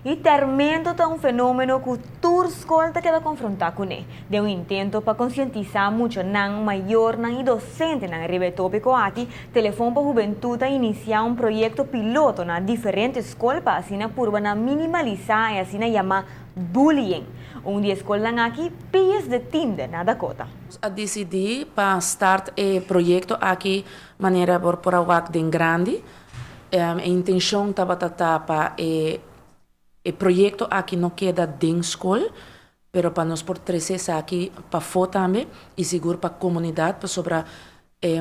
E termento ta un fenomeno cu tur scol ta keda confronta cune. Den un intento pa concientisa muchanan, mayornan y docentenan riba e topico aki, Telefon pa Hubentud a inicia un proyecto piloto na diferente scol pa asina purba na minimalisa e asina yama bullying. Un di e scolnan aki, Pius de Tiende na Dakota. A dicidi pa start e proyecto aki manera por por a wak den grandi. E intencion tabata ta pa e e proyecto aki no keda den scol, pero pa nos por trece esaki pafo tambe y sigur pa comunidad, pasobra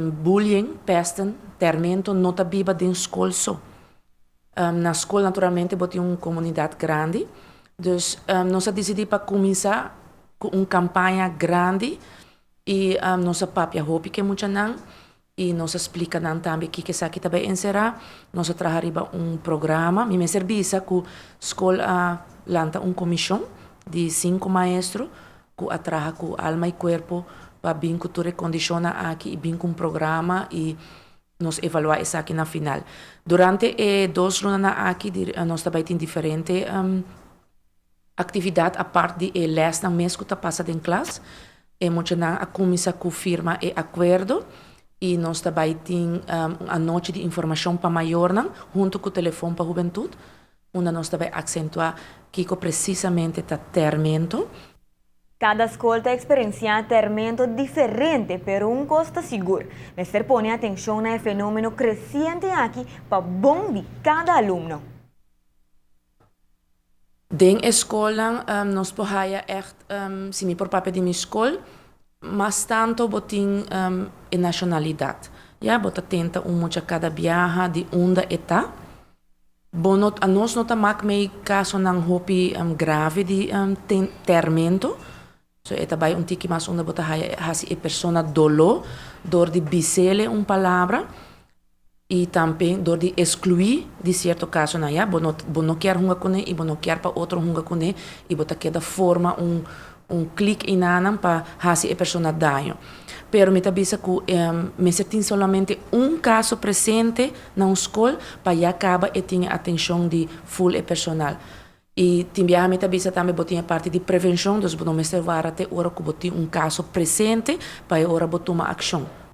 bullying, pesten, termento no ta biba den scol so. Na scol naturalmente bo tin un comunidad grandi, dus nos a dicidi pa cuminsa cu un campaña grandi y nos a papia hopi cu e muchanan y nos a splica nan tambe kico esaki ta bay encera. Nos a traha riba un programa. Mi mester bisa cu scol a lanta un comision di cinco maestro cu a traha cu alma y cuerpo pa bin cu tur e condicionnan aki y bin cu un programa y nos evalua esaki na final. Durante e dos lunanan aki nos ta bay tin diferente actividad apart di e lesnan mes cu ta pasa den klas. E muchanan a cuminsa cu firma e acuerdo y nos ta bay tin un anochi di informacion pa mayornan hunto cu Telefon pa Hubentud, unda nos ta bay accentua kico precisamente ta termento. Cada scol ta experiencia termento diferente, pero un cos ta sigur: mester pone atencion na e fenomeno creciente aki pa bon di cada alumno. Den scol nos por haya echt, si mi por papia di mi scol, mas tanto bo tin e nacionalidad. Ya, bo ta tenta un mucha cada biaha di unda e ta. Bo no, nos no ta maak mee casonan hopi grave di termento. So e ta bay un tiki mas unda bo ta haya hasi e persona dolo door di bisele un palabra y tambe door di exclui di cierto casonan. Ya, bo no kier hunga cune y bo no kier pa otro hunga cune y bo ta keda forma un clique inanan pa hasi e persona daño. Pero mi ta bisa cu mester tin solamente un caso presente na un scol pa ya caba e tin atencion di full e personal. Y tin biaha mi ta bisa tambe bo tin e parti di prevencion, dus bo no mester warda te ora cu bo tin un caso presente pa e ora bo tuma accion.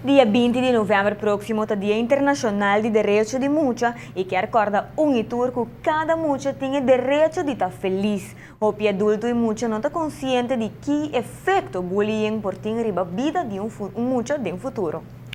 Dia 20 di november proximo ta Dia Internacional di Derecho di Mucha y kier corda un y tur cu cada mucha tin e derecho di ta feliz. Hopi adulto y mucha no ta consciente di ki efecto bullying por tin riba bida di un mucha den futuro.